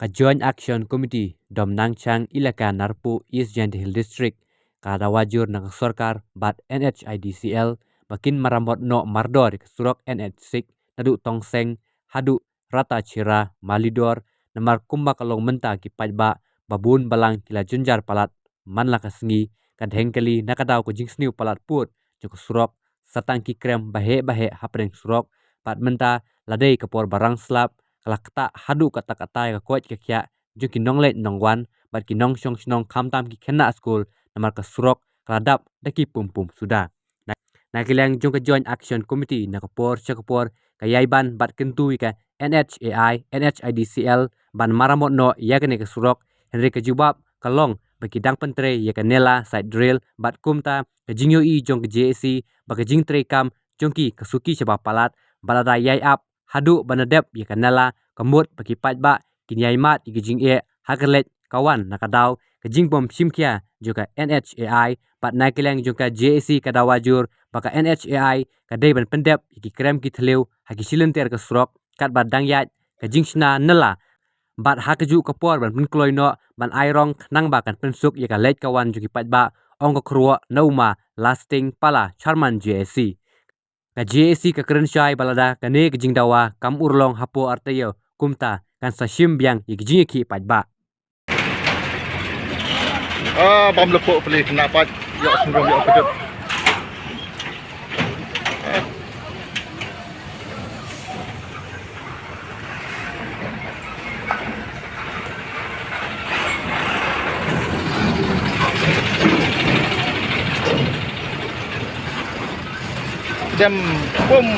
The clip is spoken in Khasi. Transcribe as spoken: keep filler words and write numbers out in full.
Ka Joint Action Committee Dom Nangchang Elaka Narpuh East Jaintia Hills District ka dawa jur na ka sorkar bad N H I D C L ba kin maramot noh mardor ïa ka surok N H six naduh Tongseng haduh Rata Chira Malidor, namar kumba ka long mynta ki paidbah ba bun balang ki la jynjar palat man la ka sngi, ka dheng kali na ka daw ka jingsniew palat pud jong ka surok, sa tang ki krem baheh baheh hapdeng surok. Bad mynta la dei ka por ba rang slap, ka la ktah haduh katta katta ïa ka koit ka khiah jong ki nongleit nongwan bad ki nongshong shnong, khamtam ki khynnah skul, namar ka surok ka la dap da ki pum pum suda. Na, na ka liang jong ka Joint Action Committee na ka por sha ka por ka ïai ban bad kyntu ïa ka N H A I, N H I D C L ban maramot noh ïa kane ka surok, hynrei ka jubab ka long ba ki dang pyntrei ïa ka nela side drill bad kumta ka jingïohi jong ka J A C ba ka jingtrei kam jong ki ka suki shaba palat, bad lada ïai ap haduh ban da dep ïa ka nela, ka mut ba ki paidbah kin ïai mad ïa ka jingeh ha ka leit ka wan na ka daw ka jingbym shim khia jong ka N H A I. Bad na ka liang jong ka J A C ka dawa jur ba ka N H A I ka dei ban pyndep ïa ki krem ki thliew ha ki shilynter ka surok katba dang ïaid ka jingshna nela bad ha kajuh ka por ban pynkloi noh ban ai rong khnang ba kan pynsuk ïa ka leit ka wan jong ki paidbah, ong ka kyrwoh na u Ma Lasting Pala, Chairman J A C. Ka J A C ka kren shai ba lada kane ka jingdawa kam urlong hapoh ar taïew, kumta kan sa shim biang ïa ki jingïakhih paidbah. Ah, bam lepo peli kena pat. Yok sembung yok kejut. Dem pum.